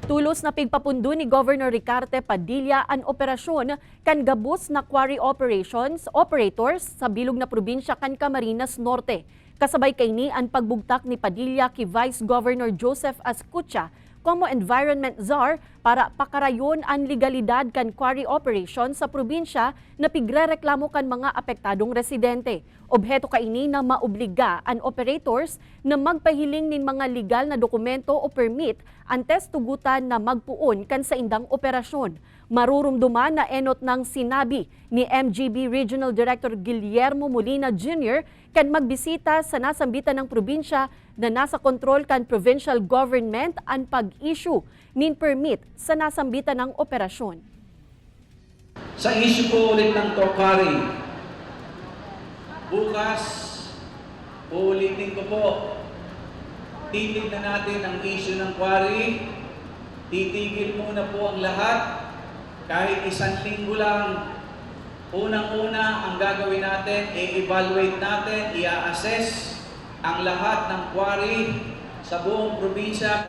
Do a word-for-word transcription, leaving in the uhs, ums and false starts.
Tolos na pigpapundo ni Governor Ricarte Padilla an operasyon kan gabos na quarry operations operators sa bilog na probinsya kan Camarines Norte. Kasabay kaini an pagbugtak ni Padilla ki Vice Governor Joseph Ascutia komo Environment Czar para pakarayon an legalidad kan quarry operation sa probinsya na pigrereklamo kan mga apektadong residente. Obheto kaini na maobliga an operators na magpahiling nin mga legal na dokumento o permit antes tugutan na magpoon kan saindang operasyon. Marurumduman na enot nang sinabi ni M G B Regional Director Guillermo Molina Junior kan magbisita sa nasambitan ng probinsya na nasa kontrol kan provincial government an pag-issue nin permit sa nasambitan ng operasyon. Sa issue po ulit ng Tokari, bukas, uulitin ko po, titignan natin ang issue ng quarry, titigil muna po ang lahat, kahit isang linggo lang. Unang-una, ang gagawin natin, i-evaluate natin, i-assess ang lahat ng quarry sa buong probinsya.